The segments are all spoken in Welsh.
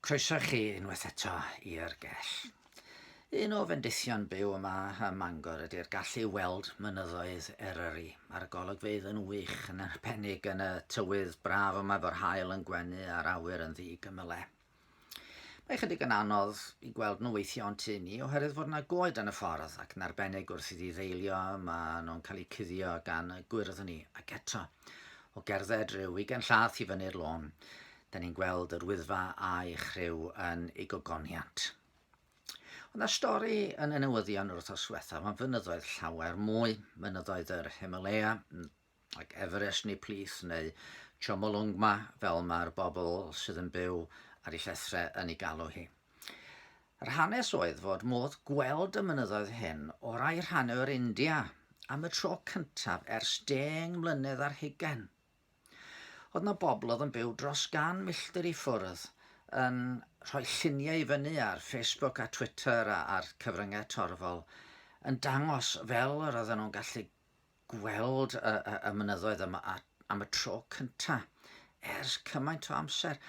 Croeso i chi unwaith eto i'r gell. Un o fendithion byw yma ym Mangor ydy'r gallu i weld mynyddoedd Eryri. Mae'r golygfeydd yn wych, yn arbennig yn y tywydd braf yma efo'r haul yn gwenu a'r awyr yn ddi-gymylau. Mae chydig yn anodd i gweld nhw weithiau o'n tu ni oherwydd fod yna goed yn y ffordd ac yn arbennig wrth iddi ddeilio mae nhw'n cael eu cuddio gan y gwyrddni ac eto o gerdded rhyw ugain llath i fyny'r lôn da ni'n gweld yr Wyddfa a'i chriw yn ei gogoniant. Ond na stori yn y newyddion yr wythnos diwethaf am fynyddoedd llawer mwy, mynyddoedd yr Himalaya, ac Everest neu plith neu Chomolungma fel mae'r bobl sydd yn byw ar ei llethrau yn ei galw hi. Yr hanes oedd fod modd gweld y mynyddoedd hyn o rai rhannau o'r India am y tro cyntaf ers 10 mlynedd ar hugain. Oedd 'na bobl oedd yn byw dros gan milltir i ffwrdd yn rhoi lluniau i fyny ar Facebook a Twitter a, a'r cyfryngau torfol yn dangos fel yr oedden nhw'n gallu gweld y, y, y mynyddoedd yma a, am y tro cynta ers cymaint o amser.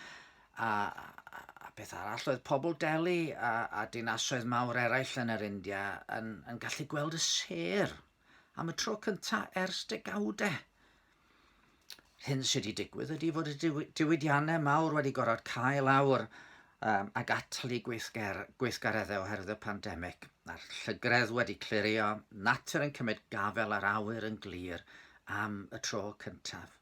A, a, a beth arall oedd pobl Delhi a, a dinasoedd mawr eraill yn yr India yn, yn gallu gweld y sêr am y tro cynta ers degawdau. Hyn sydd wedi digwydd ydy fod y diwydiannau mawr wedi gorfod cau lawr um, ac atal eu gweithgar, gweithgareddau oherwydd y pandemig. Mae'r llygredd wedi clirio, natur yn cymryd gafael ar awyr yn glir am y tro cyntaf.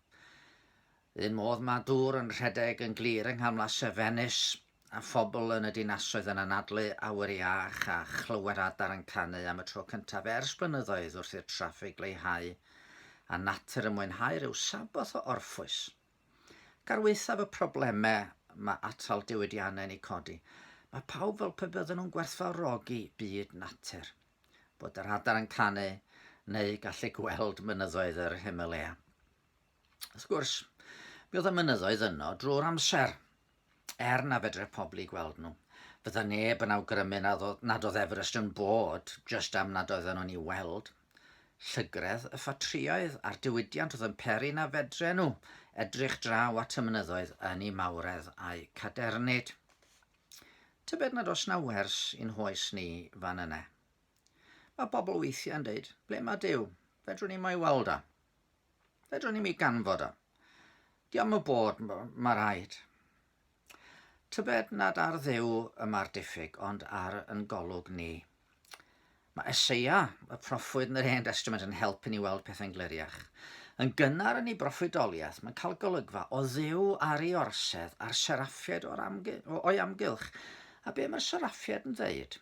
Un modd mae dŵr yn rhedeg yn glir yng Nghamlas Venice a phobl yn y dinasoedd yn anadlu awyr iach a chlywed adar yn canu am y tro cyntaf ers blynyddoedd wrth i'r traffig leihau a natur yn mwynhau rhyw Saboth o orffwys. Ac ar waethaf y problemau mae atal diwydiannau'n eu codi, mae pawb fel pe bydden nhw'n gwerthfawrogi byd natur, bod yr adar yn canu neu gallu gweld mynyddoedd yr Himalaya. Wrth gwrs, mi oedd y mynyddoedd yno drwy'r amser, er na fedre pobl i gweld nhw. Fydda neb yn awgrymu nad oedd, nad oedd Everest yn bod, jyst am nad oedden nhw'n ei weld. Llygredd y ffatrïoedd a'r diwydiant oedd yn peri na fedre nhw edrych draw at y mynyddoedd yn eu mawredd a'u cadernid. Tybed nad oes na wers i'n hoes ni fan yna. Mae pobl weithiau yn deud, ble mae Duw? Fedrwn ni mo'i weld o. Fedrwn ni'm ei ganfod o. Diom y bod, mae rhaid. Tybed nad ar Dduw y mae'r diffyg, ond ar yn golwg ni. Mae Eseia, y proffwyd yn yr Hen Destament, yn helpu ni weld pethau'n gliriach. Yn gynnar yn ei broffwydoliaeth, mae'n cael golygfa o Dduw ar ei orsedd a'r seraffiaid o'r amgy o'i amgylch. A be mae'r seraffiaid yn dweud?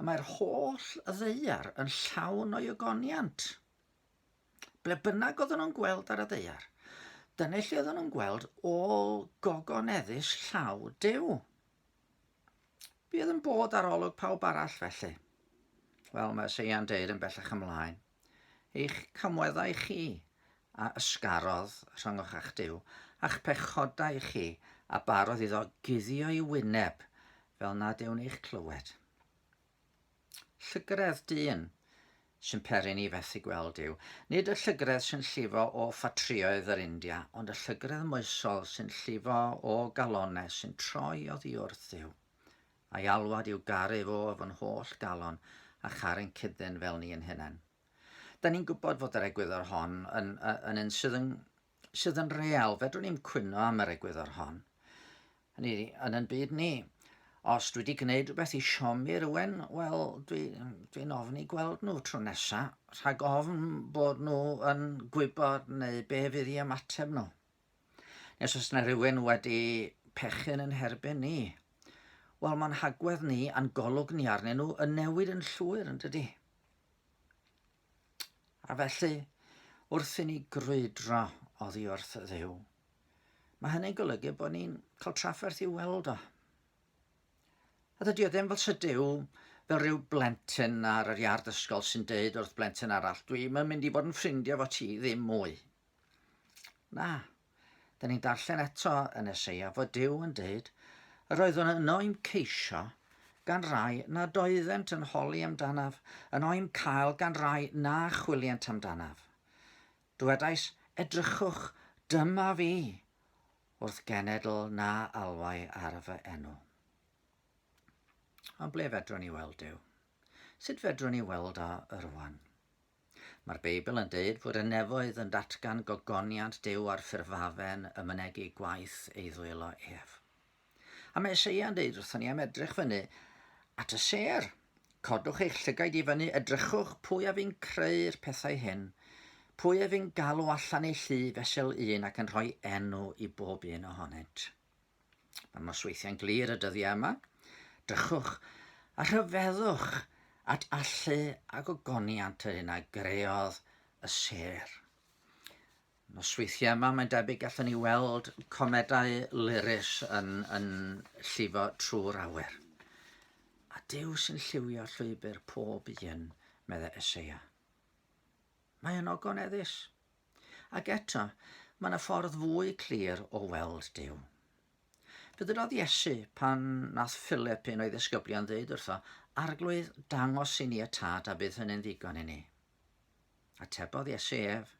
Y mae'r holl ddaear yn llawn o'i ogoniant. Ble bynnag oedden nhw'n gweld ar y ddaear, dyna lle oedden nhw'n gweld ôl gogoneddus llaw Duw. Be oedd yn bod ar olwg pawb arall felly? Wel, mae Seia'n deud yn bellach ymlaen. Eich camweddau chi a ysgarodd rhyngoch a'ch Duw, a'ch pechodau chi a barodd iddo guddio'i wyneb fel nad yw'n eich clywed. Llygredd dyn sy'n peri ni fethu gweld yw, nid y llygredd sy'n llifo o ffatrïoedd yr India, ond y llygredd moesol sy'n llifo o galonau sy'n troi oddi wrth Dduw. A'i alwad yw garu fo efo'n holl galon a charu'n cyd-ddyn fel ni ein hunain. Da ni'n gwybod fod yr egwyddor hon yn, yn un sydd yn, sydd yn real, fedrwn ni'm cwyno am yr egwyddor hon. Hynny ydi, yn yn byd ni, os dwi wedi gwneud rhywbeth i siomi rhywun, wel, dwi'n dwi ofni gweld nhw tro nesa, rhag ofn bod nhw yn gwybod neu be fydd i ymateb nhw. Neu os oes yna rhywun wedi pechu'n yn herbyn ni, wel, mae'n hagwedd ni a'n golwg ni arnyn nhw yn newid yn llwyr, yn dydy? A felly, wrth i ni grwydro oddi wrth Dduw, Mae hynny'n golygu bod ni'n cael trafferth i'w weld o. A dydy o ddim fel sy Duw fel rhyw blentyn ar yr iard ysgol sy'n deud wrth blentyn arall, dwi'm yn mynd i fod yn ffrindiau efo ti ddim mwy. Na, da ni'n darllen eto yn Eseia fod Duw yn deud, yr oeddwn yno i'm ceisio gan rai nad oeddent yn holi amdanaf, yno i'm cael gan rai na chwilient amdanaf. Dywedais, Edrychwch, dyma fi! Wrth genedl na alwai ar fy enw. Ond ble fedrwn ni weld Duw? Sut fedrwn ni weld o rwan? Mae'r Beibl yn deud fod y nefoedd yn datgan gogoniant Duw a'r ffurfafen yn mynegi gwaith ei ddwylo ef. A mae Eseia'n deud wrthon ni am edrych fyny at y sêr. Codwch eich llygaid i fyny, edrychwch pwy a fu'n creu'r pethau hyn, pwy a fu'n galw allan eu llu fesul un ac yn rhoi enw i bob un ohonynt. Mae'r nosweithiau'n glir y dyddiau yma. Drychwch a rhyfeddwch at allu a gogoniant yr un a greodd y sêr. Nosweithiau yma mae'n debyg gallwn ni weld comedau lurus yn, yn llifo trwy'r awyr. A Duw sy'n lliwio llwybr pob un, meddai Eseia. Mae yn ogoneddus. Ac eto, mae yna ffordd fwy clir o weld Duw. Fe ddydodd Iesu pan nath Philip, un o'i ddisgyblion, ddeud wrtho, Arglwydd, dangos i ni y Tad a bydd hynny'n ddigon i ni. Atebodd Iesu ef,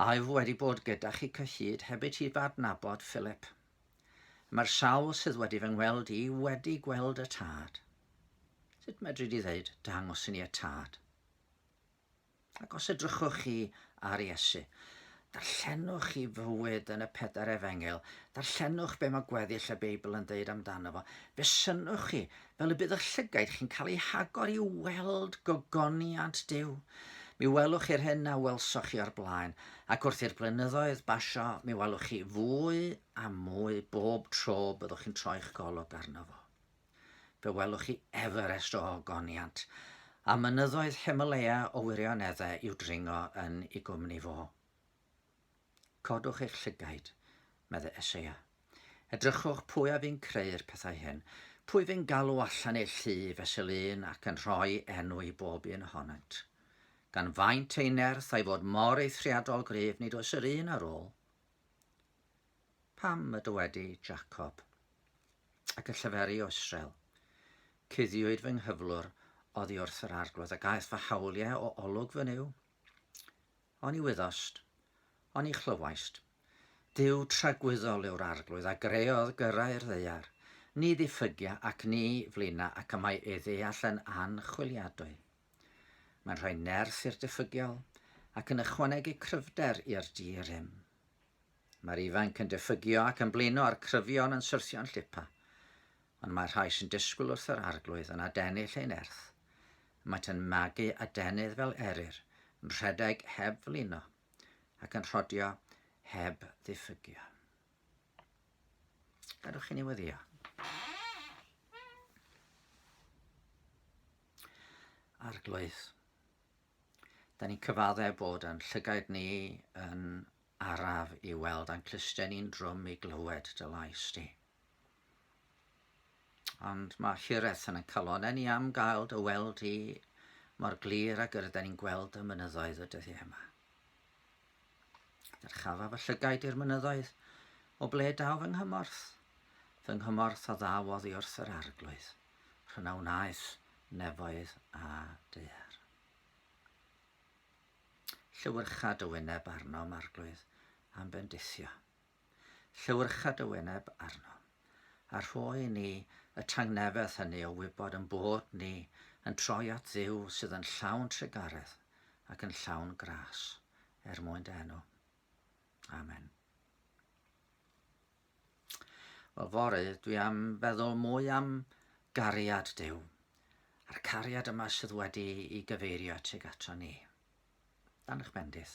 A wyf wedi bod gyda chi cyhyd heb i ti fy adnabod, Philip? Mae'r sawl sydd wedi fy ngweld i wedi gweld y Tad. Sut medri di ddeud, dangos i ni y Tad? Ac os edrychwch chi ar Iesu, darllenwch chi fywyd yn y pedair efengyl, darllenwch be mae gweddill y Beibl yn dweud amdano fo, fe synnwch chi fel y bydd eich llygaid chi'n cael eu hagor i weld gogoniant Duw. Mi welwch chi'r hyn na welsoch chi o'r blaen, ac wrth i'r blynyddoedd basio, mi welwch chi fwy a mwy bob tro byddwch chi'n troi'ch golwg arno fo. Fe welwch chi Everest o ogoniant, a mynyddoedd Himalaya o wirioneddau i'w dringo yn i gwmni fo. Codwch eich llygaid, medde Eseia. Edrychwch pwy a fu'n creu'r pethau hyn, pwy fu'n galw allan eu llu fesul un ac yn rhoi enw i bob un ohonynt. Gan faint ei nerth a'i fod mor eithriadol gryf nid oes yr un ar ôl. Pam y dywedi Jacob, ac y lleferi o Israel, Cuddiwyd fy nghyflwr oddi wrth yr Arglwydd, ac aeth fy hawliau o olwg fy Nuw? Oni wyddost, oni chlywaist, Duw tragwyddol yw'r Arglwydd, a greodd gyrrau'r ddaear, ni ddiffygia ac ni flina, ac y mae ei ddeall yn anchwiliadwy. Mae'n rhoi nerth i'r diffygiol, ac yn ychwanegu cryfder i'r di-rym. Mae'r ifanc yn diffygio ac yn blino a'r cryfion yn syrthio'n llipa. Ond mae'r rhai sy'n disgwyl wrth yr Arglwydd yn adennill ei nerth. Maent yn magu adenydd fel eryr, yn rhedeg heb flino, ac yn rhodio heb ddiffygio. Gadwch i ni weddio. Arglwydd, da ni'n cyfaddef bod yn llygaid ni yn araf i weld a'n clustiau ni'n drwm i glywed dy lais di. Ond mae hiraeth yn y calonau ni am gael dy weld di mor glir ag yr ydyn ni'n gweld y mynyddoedd y dyddiau yma. Dyrchafa fy llygaid i'r mynyddoedd, o ble daw fy nghymorth? Fy nghymorth a ddaw oddi wrth yr Arglwydd, rhan a wnaeth nefoedd a daear. Llewyrcha dy wyneb arnom, Arglwydd, am bendithio. Llewyrcha dy wyneb arnom, a rho i ni y tangnefedd hynny o wybod yn bod ni yn troi at Dduw sydd yn llawn trugaredd ac yn llawn gras, er mwyn dy enw. Amen. Wel, fory, dwi am feddwl mwy am gariad Duw, a'r cariad yma sydd wedi i gyfeirio tuag ato ni. Dan eich bendith.